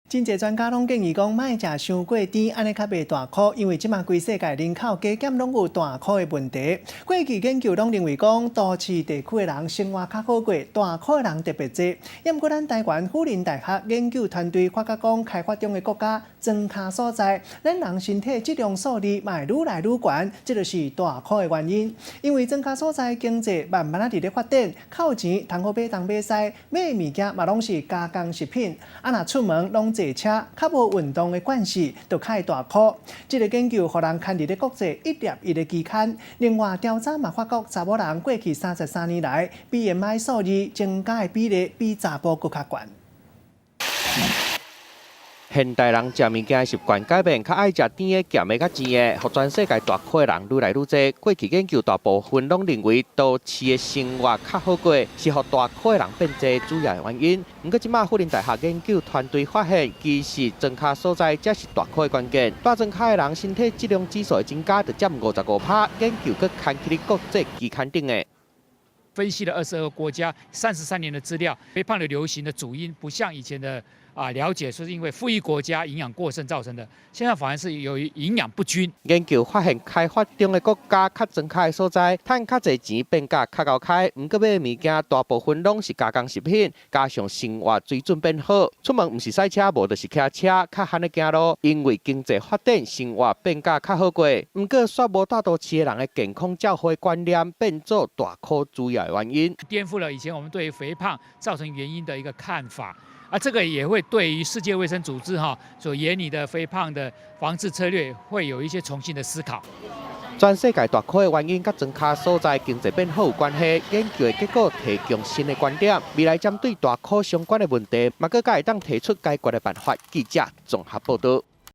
真濟專家攏建議講，莫食傷過甜，按呢較袂大箍。因為這馬規世界人口加減攏有大箍的問題。過去研究攏認為講，都市地區的人生活較好過，大箍的人特別濟。毋過咱台灣輔仁大學研究團隊發覺講，開發中的國家莊跤所在，咱人身體質量數字嘛會愈來愈懸，這就是大箍的原因。因為莊跤所在經濟慢慢仔佇咧發展，較有錢通好買東買西，買的物件嘛攏是加工食品。啊，若出門攏坐車，較無運動的關係，就較會大箍。這個研究予人刊佇咧國際一粒一的期刊。另外調查嘛發覺，查某人過去33年來，BMI 數字增加的比例比查埔閣較懸。現代人食物件的習慣改變，較愛食甜的、鹹的、較甜的，予全世界大箍的人愈來愈濟。過去研究大部分攏認為都市的生活較好過，是予大箍的人變濟主要的原因。毋過這馬輔仁大學研究團隊發現，其實莊跤所在才是大箍的關鍵。蹛莊跤的人身體質量指數的增加，就佔55%。研究閣刊佇國際期刊頂的。分析了22個國家33年的資料，肥胖的流行的主因不像以前的了解，說是因為富裕國家營養過剩造成的，現在反而是由於營養不均。研究發現，開發中的國家較莊跤的所在，趁較濟錢變甲較𠢕開，毋過買的物件大部分攏是加工食品，加上生活水準變好，出門毋是駛車，無就是騎車，較罕咧行路。因為經濟發展，生活變甲較好過，毋過煞無蹛都市的人的健康照護觀念變做大箍主要的原因。顛覆了以前我們對於肥胖造成原因的一個看法。啊，這個也會對於世界衛生組織所研擬的肥胖的防治策略，會有一些重新的思考。全世界大箍的原因佮莊跤所在經濟變好有關係。研究的結果提供新的觀點，未來針對大箍相關的問題，嘛閣較會當提出解決的辦法。記者綜合報道。